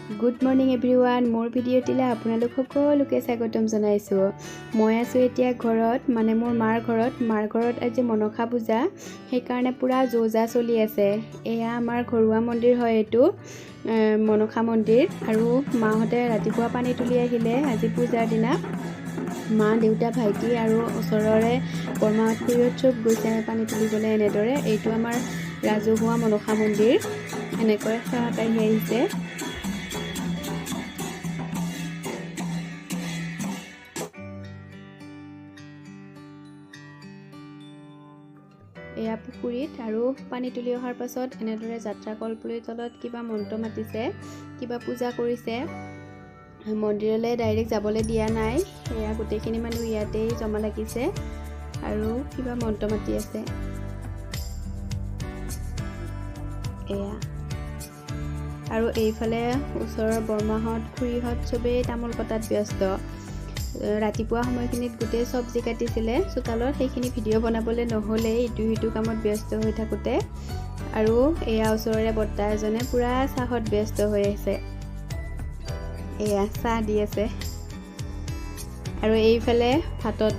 Good morning everyone, মোৰ ভিডিঅ'টিলৈ আপোনালোক সকলোকে স্বাগতম জনাইছোঁ। মই আছোঁ এতিয়া ঘৰত, মানে মোৰ মাৰ ঘৰত। মাৰ ঘৰত আজি মনসা পূজা, সেইকাৰণে পূৰা যো-জা চলি আছে। এয়া আমাৰ ঘৰুৱা মন্দিৰ হয়, এইটো মনসা মন্দিৰ। আৰু মাহঁতে ৰাতিপুৱা পানী তুলি আহিলে। আজি পূজাৰ দিনা মা, দেউতা, ভাইটি আৰু ওচৰৰে বৰমাহঁত, খুৰীহঁত চব গৈছে পানী তুলিবলৈ। এনেদৰে এইটো আমাৰ ৰাজহুৱা মনসা মন্দিৰ। এনেকৈ সেৱা কাঢ়ি আহিছে। এয়া পুখুৰীত। আৰু পানী তুলি অহাৰ পাছত এনেদৰে যাত্ৰা কলপুলিৰ তলত কিবা মন্ত্ৰ মাতিছে, কিবা পূজা কৰিছে। মন্দিৰলৈ ডাইৰেক্ট যাবলৈ দিয়া নাই। এয়া গোটেইখিনি মানুহ ইয়াতেই জমা লাগিছে আৰু কিবা মন্ত্ৰ মাতি আছে। এয়া আৰু এইফালে ওচৰৰ বৰমাহঁত, খুৰীহঁত চবেই তামোল কটাত ব্যস্ত। ৰাতিপুৱা সময়খিনিত গোটেই চব্জি কাটিছিলে চোতালত, সেইখিনি ভিডিঅ' বনাবলৈ নহ'লেই ইটো সিটো কামত ব্যস্ত হৈ থাকোঁতে। আৰু এয়া ওচৰৰে বৰ্তা এজনে পূৰা চাহত ব্যস্ত হৈ আছে। এয়া চাহ দি আছে। আৰু এইফালে ভাতত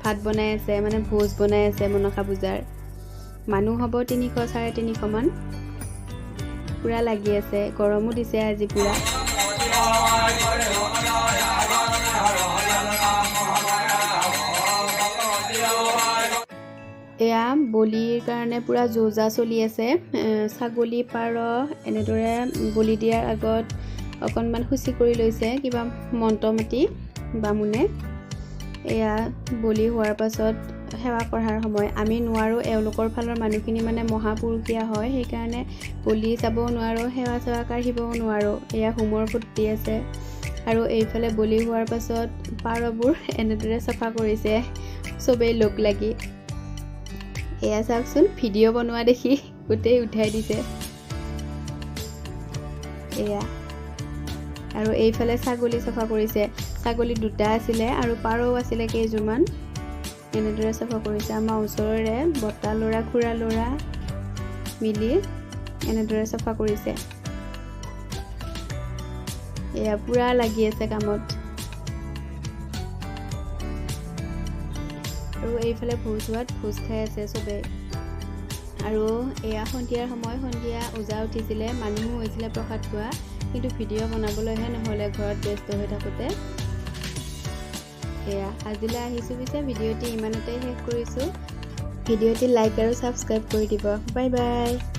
ভাত বনাই আছে, মানে ভোজ বনাই আছে মনসা পূজাৰ। মানুহ হ'ব 300, 350মান। পূৰা লাগি আছে, গৰমো দিছে আজি পূৰা। এয়া বলিৰ কাৰণে পূৰা যো-জা চলি আছে। ছাগলী, পাৰ এনেদৰে বলি দিয়াৰ আগত অকণমান শুচি কৰি লৈছে, কিবা মন্ত্ৰ মাতি বামুণে। এয়া বলি হোৱাৰ পাছত সেৱা কৰাৰ সময়। আমি নোৱাৰোঁ, এওঁলোকৰ ফালৰ মানুহখিনি মানে মহাপুৰুষীয়া হয়, সেইকাৰণে বলি চাবও নোৱাৰোঁ, সেৱা চেৱা কাঢ়িবও নোৱাৰোঁ। এয়া হোমৰ ফুট দি আছে। আৰু এইফালে বলি হোৱাৰ পাছত পাৰবোৰ এনেদৰে চাফা কৰিছে চবেই লগ লাগি। এয়া চাওকচোন, ভিডিঅ' বনোৱা দেখি গোটেই উঠাই দিছে। এয়া আৰু এইফালে ছাগলী চাফা কৰিছে। ছাগলী দুটা আছিলে আৰু পাৰও আছিলে কেইযোৰমান, এনেদৰে চাফা কৰিছে। আমাৰ ওচৰৰে বৰ্তা ল'ৰা, খুৰা ল'ৰা মিলি এনেদৰে চাফা কৰিছে। এয়া পূৰা লাগি আছে কামত। আৰু এইফালে ভোজ হোৱাত ভোজ খাই আছে চবেই। আৰু এয়া সন্ধিয়াৰ সময়, সন্ধিয়া ওজা উঠিছিলে, মানুহো হৈছিলে প্ৰসাদ খোৱা, কিন্তু ভিডিঅ' বনাবলৈহে নহ'লে ঘৰত ব্যস্ত হৈ থাকোঁতে। এয়া আজিলৈ আহিছোঁ পিছে, ভিডিঅ'টি ইমানতে শেষ কৰিছোঁ। ভিডিঅ'টি লাইক আৰু ছাবস্ক্ৰাইব কৰি দিব। Bye bye.